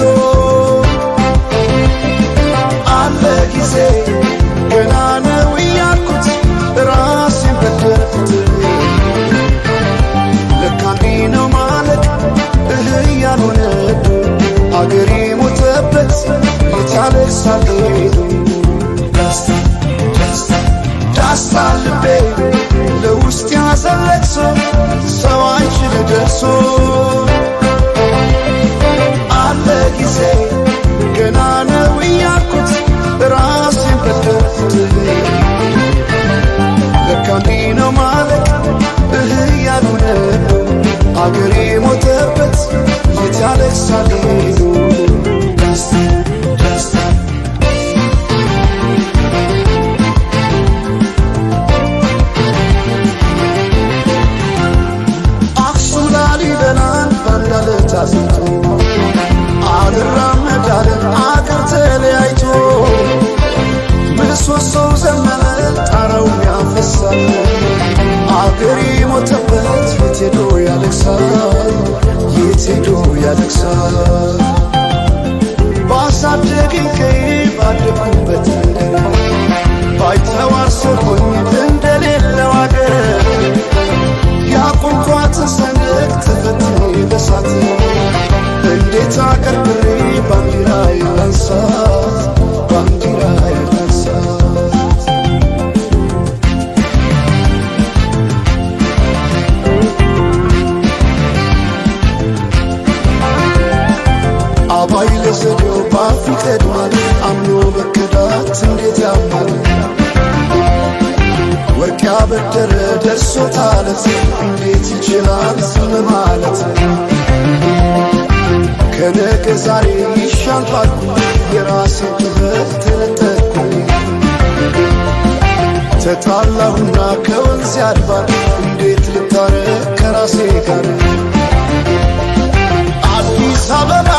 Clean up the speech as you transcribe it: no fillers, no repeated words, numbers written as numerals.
ለቅሶ። አለ ጊዜ ገና ነው እያልኩት ራሴን በደልኩት። ለካ እንዲህ ነው ማለት እህ ያልሆነ አገሬ ሞተበት የት ያለቅሳል ሄዶ። ዳስታ ዳስታ ዳስታ ልቤ ለውስጥ ያዘን ለቅሶ ሰው አይችል ደርሶ። አለ ጊዜ ገና ነው እያልኩት ራሴን በደልኩት። ለካ እንዲህ ነው ማለት እህ ያልሆነ አገሬ ሞተበት የት ያለቅሳል ሄዶ። ዳስታ ዳስታ አክሱም ላሊበላን ባንዳ አዝንቶ አልራመድ አለ አገር ተለያይቶ። ምሰሶው ዘመነ ጣራው ያፈሳል አገሬ ሞተበት የት ሄዶ ያለቅሳል የት ሄዶ ያለቅሳል። ባሳደገኝ ቀዬ ባደግኩበት መንደር ባይተዋር ሰው ሆኜ እንደሌለው አገር ያቆምኳትን ሰንደቅ ተፈትኜ በሳት እንዴት አቀርቅሬ ባንዲራዬን ላንሳት ባንዲራዬን ላንሳት። አባይ ለዘዴው ባፍ ይቀድማል አምኖ መከዳት እንዴት ያማል። ወርቅ ያበደረ ደርሶታለት እንዴት ይችላል ዝም ማለት። ከነገ ዛሬ ይሻል ባልኩኝ የራሴን ጥበብ ተነጠቅኩኝ። ተጣላሁና ከወንዝ ያድባር እንዴት ልታረቅ ከራሴ ጋር። አዲስ አበባ